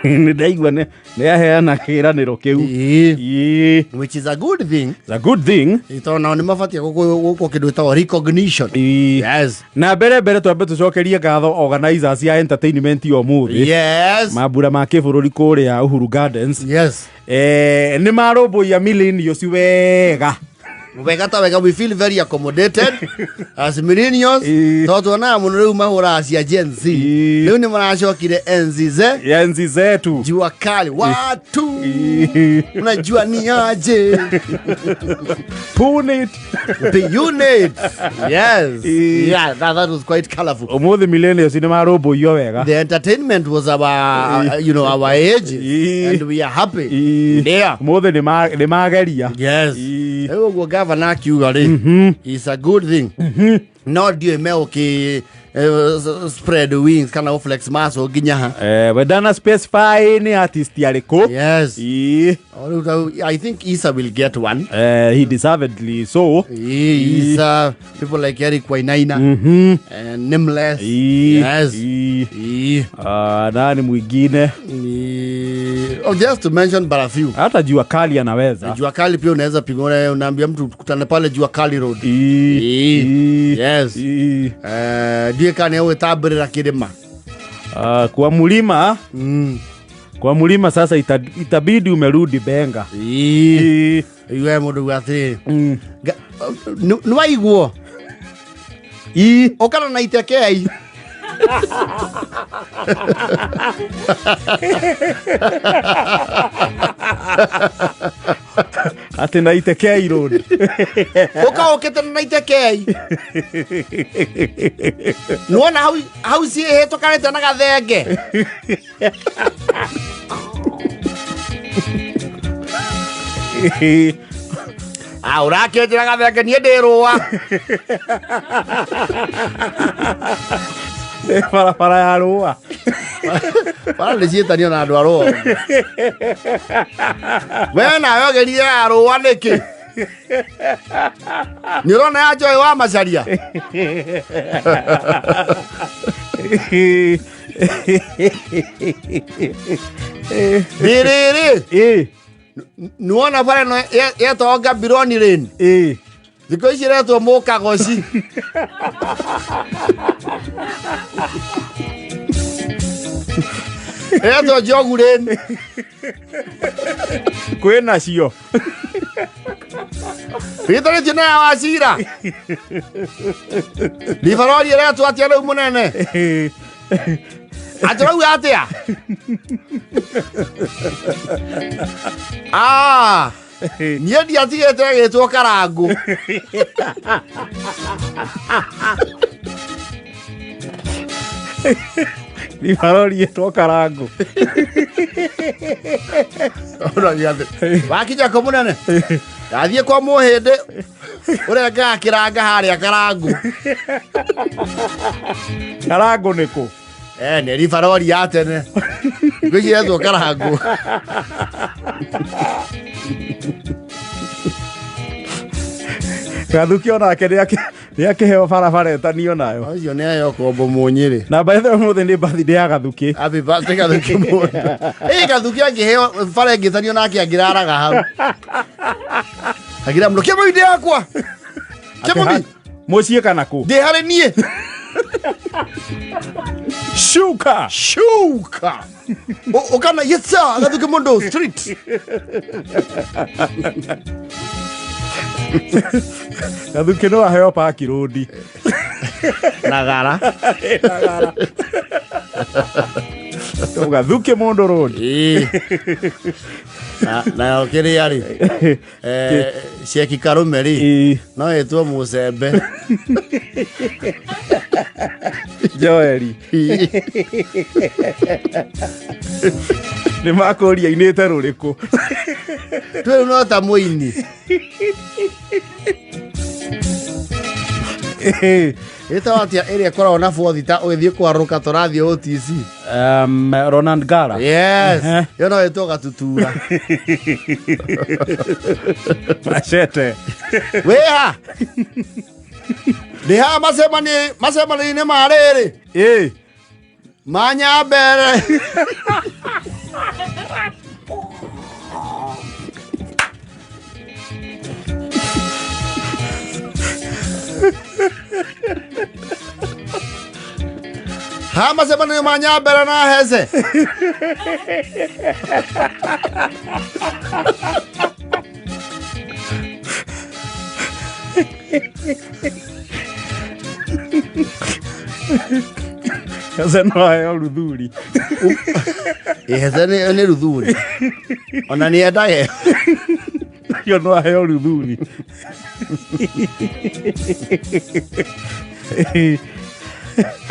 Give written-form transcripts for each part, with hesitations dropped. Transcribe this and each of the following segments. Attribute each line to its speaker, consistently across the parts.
Speaker 1: Nĩ ndaigua nĩ aheana kĩranĩro kĩu.
Speaker 2: Ĩĩ.
Speaker 1: Ĩĩ.
Speaker 2: Which is a good thing.
Speaker 1: It's a good thing.
Speaker 2: Tondũ nao nĩ mabatiĩ gũkwo kĩndũ gĩtagwo recognition.
Speaker 1: Ĩĩ.
Speaker 2: Yes.
Speaker 1: Na mbere mbere twambe tũcokerie ngatho organizers ya entertainment ya ũmũthĩ.
Speaker 2: Yes.
Speaker 1: Mambura ma kĩbũrũri kũrĩa Uhuru Gardens.
Speaker 2: Yes.
Speaker 1: Nĩ marũmbũiya millennials wega.
Speaker 2: Wega ta wega, we feel very accommodated as millennials.
Speaker 1: Ĩĩ.
Speaker 2: Tondũ tuonaga mũno rĩu mahũraga cia Gen Z.
Speaker 1: Ĩĩ.
Speaker 2: Rĩu nĩ maracokire enzi ze
Speaker 1: Ya enzi zetu.
Speaker 2: Jua kali watu.
Speaker 1: Ĩĩ.
Speaker 2: Unajua ni aje.
Speaker 1: Punit.
Speaker 2: The unit. Yes.
Speaker 1: Ĩĩ.
Speaker 2: Yeah, that was quite colorful.
Speaker 1: Ũmũthĩ millennials nĩ marũmbũiyo wega.
Speaker 2: The entertainment was our our age.
Speaker 1: Ĩĩ.
Speaker 2: And we are happy.
Speaker 1: Ĩĩ.
Speaker 2: Yeah.
Speaker 1: Ũmũthĩ nĩ mageria.
Speaker 2: Yes.
Speaker 1: Ĩĩ.
Speaker 2: Rĩu ũguo gavana akiuga rĩ, is a good thing. No ndiũĩ megũkĩ spread wings kana flex muscle nginya ha.
Speaker 1: We ndana specify nĩ artist arĩkũ.
Speaker 2: Yes.
Speaker 1: Ĩĩ.
Speaker 2: O rĩu I think Isa will get one.
Speaker 1: He deservedly so.
Speaker 2: Ĩĩ, Isa, people like Eric Wainaina and Nameless.
Speaker 1: Ĩĩ.
Speaker 2: Yes.
Speaker 1: Ĩĩ.
Speaker 2: Ĩĩ.
Speaker 1: Ah, nani mwingine?
Speaker 2: Ni- Oh, just to mention but a few.
Speaker 1: Hata Jua Kali anaweza.
Speaker 2: Jua Kali pia unaweza pigwa, unaambia mtu tukutane pale Jua Kali Road.
Speaker 1: Ĩĩ.
Speaker 2: Ĩĩ.
Speaker 1: Ĩĩ.
Speaker 2: Yes.
Speaker 1: Ĩĩ.
Speaker 2: Ndiũĩ kana nĩegwĩtambũrĩra kĩrĩma.
Speaker 1: Ah, kwa mulima. Kwa mulima sasa itabidi umerudi Benga.
Speaker 2: Ĩĩ.
Speaker 1: Ĩĩ.
Speaker 2: We mũndũ uga atĩrĩrĩ. Nĩ waiguo?
Speaker 1: Ĩĩ.
Speaker 2: Ũkana na itekei.
Speaker 1: Atĩ na Itekei Road.
Speaker 2: Ũka ũkĩte na itekei. Nĩwona hau ciĩhĩtũkanĩte na gathenge. Ah, ũrakĩnjĩra gathenge niĩ ndĩ rũa.
Speaker 1: Barabara ya rũa.
Speaker 2: Bara nĩ ciĩtanio na andũ a rũa. We nawe ũgerire ya rũa nĩkĩ? Nĩ ũrona ya Joy wa Macharia? Rĩrĩrĩ,
Speaker 1: Ĩĩ.
Speaker 2: nĩwona bara ĩno yetagwo Gabironi Lane?
Speaker 1: Ĩĩ.
Speaker 2: Thikũ ici ĩretwo Mũkagoci. Ĩretwo Njogu Lane.
Speaker 1: Kwĩ nacio.
Speaker 2: Rĩtanĩtio na ya Wachira. Ribarori ĩretwo atĩa rĩu mũnene? Atĩ ũrauga atĩa? Ah, niĩ ndiatigĩte ĩgĩtwo Karangũ.
Speaker 1: Ribarori ĩtwo Karangũ.
Speaker 2: Ũragia atĩ, wakinya kũ mũnene? Ndathiĩ kwa mũhĩndĩ ũrengaga kĩranga harĩa Karangũ.
Speaker 1: Karangũ nĩ kũ?
Speaker 2: Nĩ ribarori ya tene. Thikũ ici ĩretwo Karangũ.
Speaker 1: Gathuki onake nĩ akĩheo barabara ĩtanio nayo.
Speaker 2: Ũcio nĩ aheo kombo mũnyĩrĩ.
Speaker 1: Na by the way ũmũthĩ nĩ birthday ya Gathuki.
Speaker 2: Happy birthday Gathuki mũndũ. Ĩ Gathuki angĩheo bara ĩngĩtanio nake angĩraraga hau. Agira mũno kĩmũi ndĩ yakwa. Kĩmũi
Speaker 1: Mũciĩ kana kũ?
Speaker 2: ndĩ harĩ niĩ.
Speaker 1: Shuka.
Speaker 2: Shuka. Ũkana yes sir Gathuki mũndũ street.
Speaker 1: Gathuki no aheo Park Road.
Speaker 2: Nagara.
Speaker 1: Nagara. Gathuki mũndũ road.
Speaker 2: Ĩĩ. Nayo kĩrĩa rĩ ceki Karume rĩ
Speaker 1: Ĩĩ.
Speaker 2: no ĩtwo mũcembe.
Speaker 1: Joeli. Nĩ makũria inĩte rũrĩkũ.
Speaker 2: Twĩrĩ no ta mũini. Ĩtagwo atĩa ĩrĩa ĩkoragwo na bothita ũgĩthiĩ kwarũka tũrathiĩ OTC?
Speaker 1: Roland Gara.
Speaker 2: Yes.
Speaker 1: Ehe.
Speaker 2: Ĩyo no ĩtwo gatutura.
Speaker 1: Machete.
Speaker 2: Wĩha. Ndĩ haha macemanio-inĩ ma rĩrĩ.
Speaker 1: Ĩĩ.
Speaker 2: Ma Nyambere. Ha macemanio ma Nyambera na Hece.
Speaker 1: Hece no aheo Ruthuri.
Speaker 2: Ĩ Hece nĩ Ruthuri. Ona nĩ endage.
Speaker 1: Yo no aheo Ruthuri.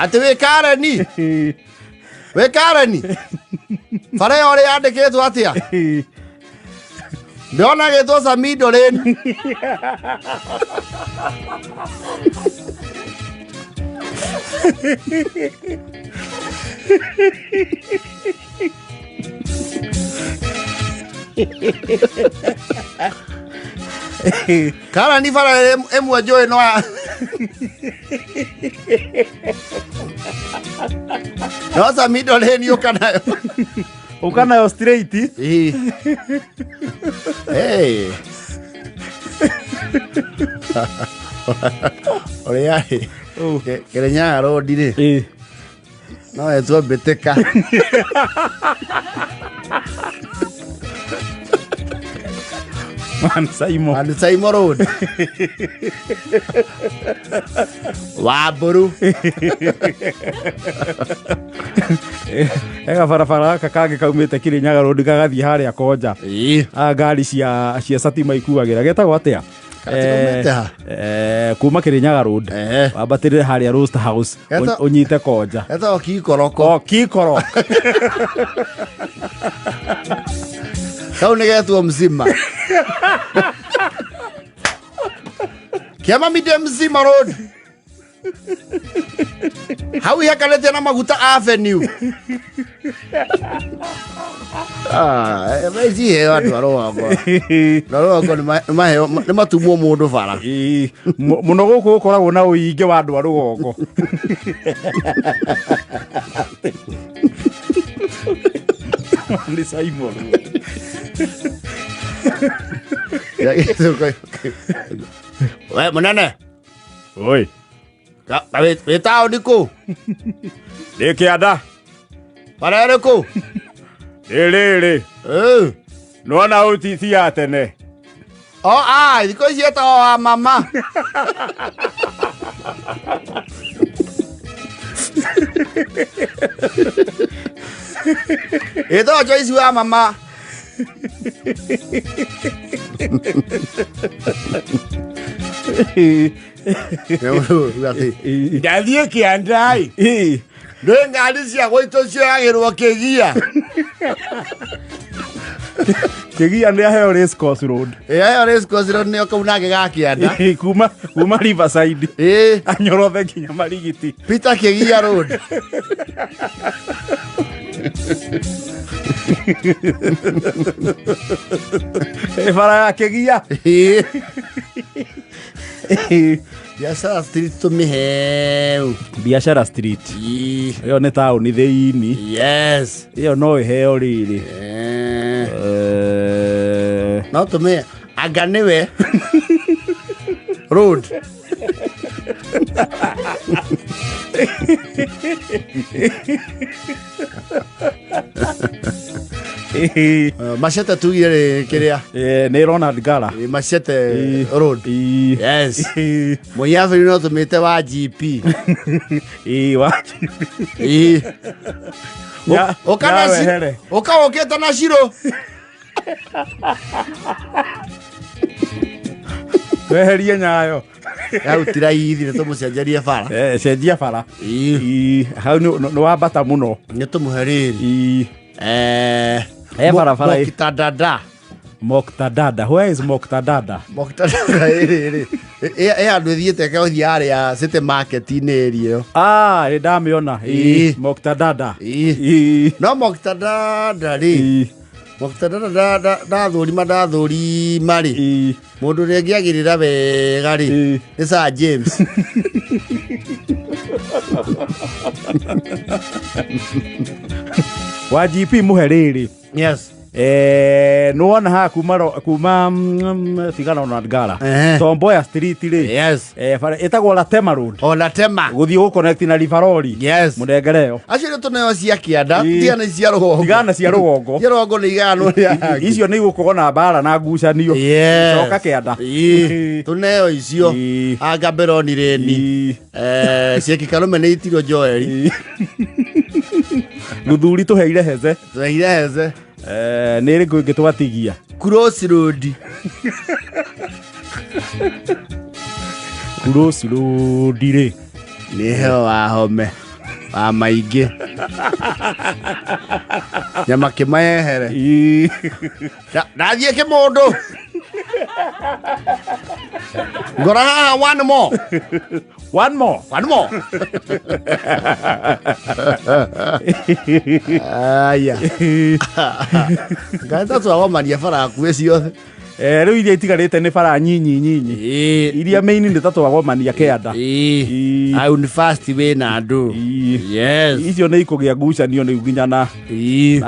Speaker 2: Atĩ wĩ Kareni. Wĩ Kareni. Bara ĩyo ũrĩ yandĩkĩtwo atĩa? Ndĩrona gĩtwo Samido Lane. Karani bara ĩmwe njũĩ no no Samido Lane ũka nayo.
Speaker 1: Ũka nayo straight.
Speaker 2: Ĩĩ. Hey. Ũrĩa rĩ
Speaker 1: Oh.
Speaker 2: Kĩrĩnyaga road rĩ
Speaker 1: Ĩĩ.
Speaker 2: no etwo mbĩtĩka.
Speaker 1: Man Simon.
Speaker 2: And Simon Road. Wamburu.
Speaker 1: Ega barabara gaka kangĩ kaumĩte Kĩrĩnyaga road gagathiĩ harĩa Konja.
Speaker 2: Ĩĩ.
Speaker 1: Ah, ngari cia Satima ikuagĩra getagwo atĩa?
Speaker 2: Kaumĩte ha?
Speaker 1: Kuma Kĩrĩnyaga road.
Speaker 2: Eh.
Speaker 1: Wambatĩrĩre harĩa Roast House ũnyite Konja.
Speaker 2: Etagwo Kikoroko.
Speaker 1: O Kikoroko.
Speaker 2: Kau nĩ getwo mzima. Kĩama Mide Mzima Road. Hau ihakanĩtie na Maguta Avenue. Ah, ici iheo andũ a rũgongo. Andũ a rũgongo nĩ maheo nĩ matumwo mũndũ bara.
Speaker 1: Ĩĩ, mũno gũkũ gũkoragwo na ũingĩ wa andũ a rũgongo. Nĩ Simon.
Speaker 2: We mũnene,
Speaker 1: Oi,
Speaker 2: wĩ taũni kũ?
Speaker 1: ndĩ kĩanda.
Speaker 2: Bara ĩrĩkũ?
Speaker 1: Ndĩ rĩrĩ.
Speaker 2: Eh.
Speaker 1: Nĩwona OTC ya tene.
Speaker 2: O ai, thikũ ici ĩtagwo wa mama. Ĩtagwo Joyce wa mama. Ndathiĩ kĩandai. Nĩ ngari cia gwitũ cioyagĩrwo kĩgia.
Speaker 1: Kĩgia nĩ aheo Race Course Road.
Speaker 2: Ĩyo Race Course Road nĩyo kau nake ga kĩanda.
Speaker 1: Kuma Riverside.
Speaker 2: Ĩĩ.
Speaker 1: Anyorothe nginya Marigiti.
Speaker 2: Peter Kĩgia Road.
Speaker 1: Bara ya Kĩgia.
Speaker 2: Ĩĩ. Biashara Street tũmĩheu.
Speaker 1: Biashara Street.
Speaker 2: Ĩĩ.
Speaker 1: Ĩyo nĩ taũni thĩinĩ.
Speaker 2: Yes.
Speaker 1: Ĩyo no ĩheo rĩrĩ.
Speaker 2: No tũmĩhe anga nĩwe road. Machete tugire rĩ kĩrĩa?
Speaker 1: Nĩ Ronald Ngala.
Speaker 2: Machete Road. Yes. Moi Avenue no tũmĩte wa GP.
Speaker 1: Ĩĩ, wa GP.
Speaker 2: Ĩĩ. Ũka na
Speaker 1: Nyawehere.
Speaker 2: Ũka ũkĩte na Shiro.
Speaker 1: Weherie Nyayo.
Speaker 2: Hau ti raithi, nĩ tũmũcenjerie bara.
Speaker 1: Cenjia bara. Ĩĩ, hau nĩ wambata mũno.
Speaker 2: Nĩ tũmũhe rĩrĩ.
Speaker 1: Ĩĩ. Barabara ĩ.
Speaker 2: Moktadada.
Speaker 1: Moktadada. Where is Moktadada?
Speaker 2: Moktadada ĩrĩ. Ĩ handũ ĩthiĩte ĩgathiĩ harĩa City Market-inĩ area ĩyo.
Speaker 1: Ah, ĩ ndamĩona. Ĩĩ,
Speaker 2: Ĩĩ.
Speaker 1: Moktadada.
Speaker 2: Ĩĩ.
Speaker 1: Ĩĩ.
Speaker 2: No Moktadada rĩ.
Speaker 1: Ĩĩ.
Speaker 2: Moktadada ndathũrima ndathũrima rĩ.
Speaker 1: Ĩĩ.
Speaker 2: Mũndũ ũrĩa ũngĩagĩrĩra wega rĩ,
Speaker 1: Ĩĩ.
Speaker 2: nĩ Sir James.
Speaker 1: Wa GP mũhe rĩrĩ.
Speaker 2: Yes.
Speaker 1: Nĩwona haha kuma kuma tigana ona Ngara.
Speaker 2: Ehe.
Speaker 1: Tomboya Street rĩ.
Speaker 2: Yes.
Speaker 1: Bara ĩtagwo Latema Road.
Speaker 2: Ona tema.
Speaker 1: Gũthiĩ gũconnect na Rivaroli.
Speaker 2: Yes.
Speaker 1: Mũnengere ĩyo.
Speaker 2: Acio nĩ tũneo cia kĩanda,
Speaker 1: Ii.
Speaker 2: tigana cia rũgongo.
Speaker 1: Tigana cia rũgongo.
Speaker 2: Cia rũgongo nĩ igayanwo nĩ angĩ.
Speaker 1: Icio nĩ igũkorwo na mbara na ngucanio.
Speaker 2: Yes.
Speaker 1: Coka kĩanda.
Speaker 2: Ii. Tũneo icio.
Speaker 1: Ii.
Speaker 2: Anga Beroni Reni.
Speaker 1: Ii.
Speaker 2: Cieki Karume nĩ itirwo Joeli.
Speaker 1: Ii. Mũthuri tũheire heze.
Speaker 2: Tũheire heze.
Speaker 1: Nĩ ĩrĩkũ ĩngĩ twatigia?
Speaker 2: Cross Road.
Speaker 1: Cross Road rĩ.
Speaker 2: Nĩ heo wa home wa maingĩ. Nyama kĩmayehere.
Speaker 1: Ii.
Speaker 2: Ndathiĩ kĩmũndũ. Ngora haha one more.
Speaker 1: One more.
Speaker 2: One more. Aya. Ngai twagomania bara hakuhĩ ciothe.
Speaker 1: Rĩu iria itigarĩte nĩ bara nyinyi nyinyi. Iria main nĩ ta twagomania kĩanda. Ii.
Speaker 2: Au ni fast wĩna andũ.
Speaker 1: Ii.
Speaker 2: Yes.
Speaker 1: Icio nĩ ikũgĩa ngucanio rĩu nginya na
Speaker 2: Ii.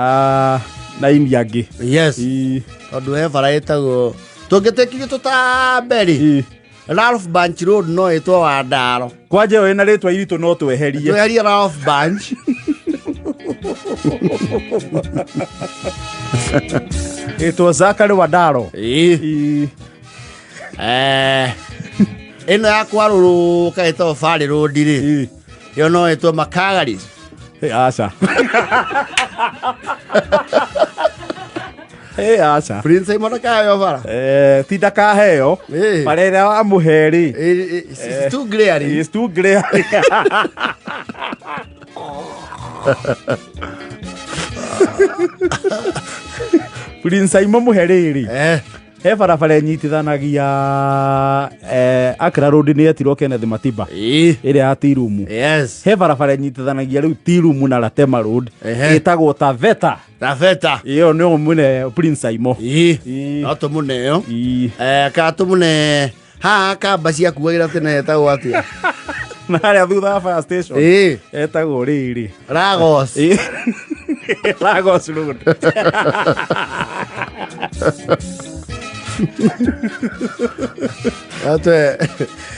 Speaker 1: na ini angĩ.
Speaker 2: Yes.
Speaker 1: Ii.
Speaker 2: Tondũ he bara ĩtagwo tũngĩtĩkirie tũtambe rĩ.
Speaker 1: Ii.
Speaker 2: Ralph Bunch Road no ĩtwo Wandaro.
Speaker 1: Kwanja ĩyo ĩna rĩtwa iritũ no tweherie.
Speaker 2: Tweherie Ralph Bunch.
Speaker 1: Ĩtwo Zakari Wandaro.
Speaker 2: Ii.
Speaker 1: Ii.
Speaker 2: Ĩno ya kwarũrũka ĩtagwo Valley Road rĩ.
Speaker 1: Ii.
Speaker 2: Ĩyo no ĩtwo Makagaris.
Speaker 1: Aca. Aca.
Speaker 2: Prince Simon ndakaheo bara.
Speaker 1: Ti ndakaheo.
Speaker 2: Ii.
Speaker 1: Bara ĩrĩa wamũhe rĩ.
Speaker 2: It's too glaring.
Speaker 1: It's too glaring. Prince Simon mũhe rĩrĩ. He barabara ĩnyitithanagia Accra Road nĩ yetirwo Kenneth Matiba.
Speaker 2: Ii.
Speaker 1: Ĩrĩa ya Tirumu.
Speaker 2: Yes.
Speaker 1: He barabara ĩnyitithanagia rĩu Tirumu na Latema Road.
Speaker 2: Ehe.
Speaker 1: Ĩtagwo Taveta.
Speaker 2: Taveta.
Speaker 1: Ĩyo nĩyo mũne Prince Simon.
Speaker 2: Ii.
Speaker 1: Ii.
Speaker 2: No tũmũneo.
Speaker 1: Ii.
Speaker 2: Ka tũmũne haha kamba ciakuagĩra tene etagwo atĩa?
Speaker 1: Na harĩa thutha wa fire station.
Speaker 2: Ii.
Speaker 1: Etagwo rĩrĩ.
Speaker 2: Lagos.
Speaker 1: Ii. Lagos Road.
Speaker 2: Atwe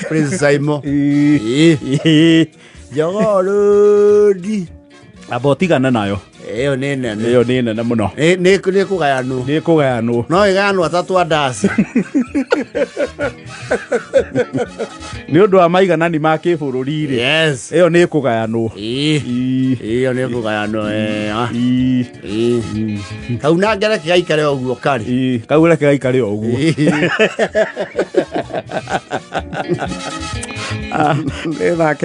Speaker 2: Prince Simon.
Speaker 1: Ii.
Speaker 2: Ii.
Speaker 1: Ii.
Speaker 2: Jogoo Road.
Speaker 1: Amba ũtigane nayo.
Speaker 2: Ĩyo nĩ nene.
Speaker 1: Ĩyo nĩ nene mũno.
Speaker 2: Nĩ kũgayanwo.
Speaker 1: Nĩ kũgayanwo.
Speaker 2: No ĩgayanwo atatũ a ndasi.
Speaker 1: Nĩ ũndũ wa maiganani ma kĩbũrũri rĩ.
Speaker 2: Yes.
Speaker 1: Ĩyo nĩ kũgayanwo.
Speaker 2: Ii.
Speaker 1: Ii.
Speaker 2: Ĩyo nĩ kũgayanwo.
Speaker 1: Ii.
Speaker 2: Ii. Kau na ngereke gaikare o ũguo karĩ.
Speaker 1: Ii. Kau reke gaikare o ũguo.
Speaker 2: Ii.
Speaker 1: Nĩ thake.